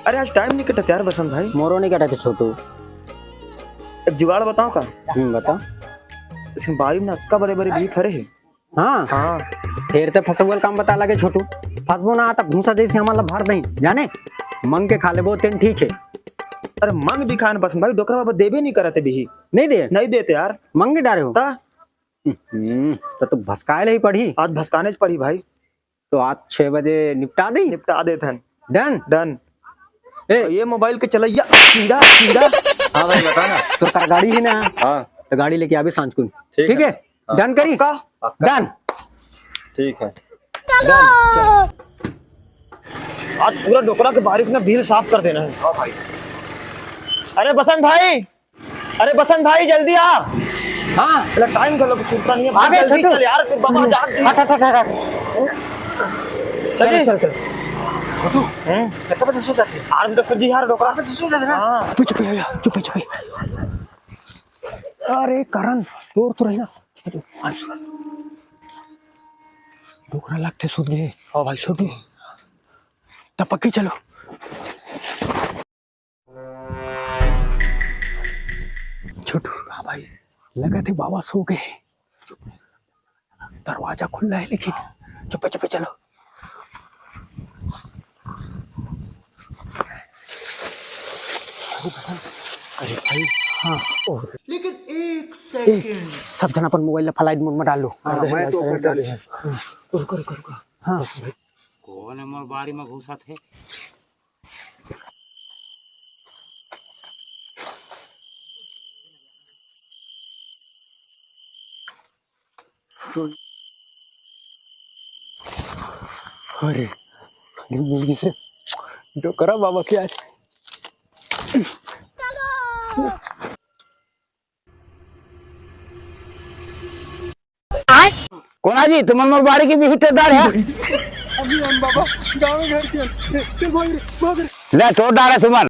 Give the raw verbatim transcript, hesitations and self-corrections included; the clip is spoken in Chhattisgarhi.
अरे, आज टाइम नहीं कटत यार बसंत भाई। मोरो नहीं कटत हे छोटू। एक जुगाड़ बताओ का? हम्म, बताओ। लेकिन बारी में अतका बड़े बड़े बिही फरे हे। हाँ। हाँ। फेर ते फंसउआ ल काम बता लगे छोटू। फंसबो ना त भूसा जैसे हमन ला भर दही, जाने? मंग के खा लेबो तेन ठीक हे। अरे मंग दिखान बसंत भाई, डोकरा बाबा देबे नहीं करत हे बिही। नहीं दे? नहीं देते यार। मंग डारे हो? ता? हम्म, त तो भसकाए ले ही पड़ही। आज भसकाने च पड़ही भाई। तो आज छह बजे निपटा दे। निपटा देथन। Done? Done। ए, ये मोबाइल के चलैया कीड़ा, कीड़ा। हाँ भाई, बता ना। तोर कर गाड़ी हे ना? हाँ। तो गाड़ी लेके आबे सांझ कुन। ठीक ठीक हे? हे? हाँ। Done करी? पक्का? पक्का। Done। ठीक हे। Done। चल। आज पूरा डोकरा के बाहरी के ना बिही ल साफ कर देना हे। हाँ भाई। अरे बसंत भाई, अरे बसंत भाई, जल्दी आ। हाँ। अरे टाइम घलो छूटता नहीं हे। आ गए जल्दी छोटू। चल यार, फिर बाबा जाग गए। हट, हट, हट, हट। चल, चल, चल। छोटू, हम्म? कितना बजे सो जाते हैं? आठ बजे सो जी यार, डोकरा। आठ बजे सो जाते हैं ना? हाँ। चुप, चुप, चुप, चुप, चुप। अरे करण, तोर तो रही ना। डोकरा लगथे सुत गए। हाँ भाई, छोटू। तब पक्की चलो। छोटू। हाँ भाई। लगथे बाबा सो गए। दरवाजा खुल्ला हे लेकिन। चुपे चुपे चलो। अरे भाई। हाँ। ओ। लेकिन एक ए, सेकंड। सब झन अपन मोबाइल ला flight mode में डाल लो। हाँ, मैं तो कर डाले हैं। रुको, रुको, रुको। हाँ। कौन हे मोर बारी में घुसत हे? अरे, मिल गिस रे। डोकरा बाबा के आज। कोन आ जी, तुमन मोर बारी के बिही टोर डारे हव? अभी हम बाबा गाँव घर के। ए, ए, भाग रे, भाग रे। ले, टोर डारे तुमन।